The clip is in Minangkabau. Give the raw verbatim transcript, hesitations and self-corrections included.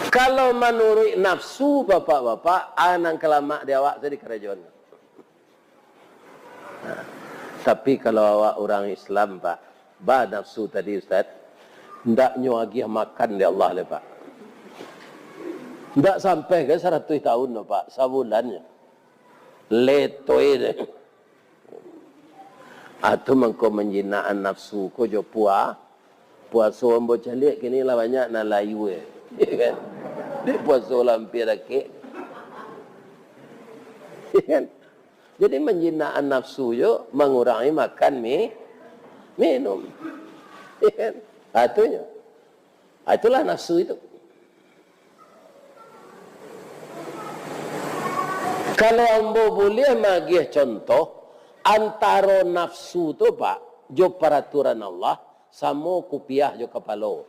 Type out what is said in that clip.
Kalau manuruik nafsu, bapak-bapak, a nan ka lamak di awak tu dikarajoan. Nah, tapi kalau awak urang Islam, Pak, ba nafsu tadi, Ustaz, ndak nyo agiah makan dek Allah lai, Pak. Ndak sampai ka saratuih tahun doh, Pak, sabulan nyo. Letoi deh. Atu mangko manjinakan nafsu ko jo pua-, puaso. Ambo caliak kini lah banyak nan layu, eh. Ya kan? Di puaso lah ampia dakek. Ya kan? Jadi manjinakan nafsu jo mangurangi makan mi-, minum. Ya kan? Atu nyo. Ah, itulah nafsu itu. Kalau ambo buliah magiah contoh, antaro nafsu tu, Pak, jo paraturan Allah, samo kupiah jo kapalo.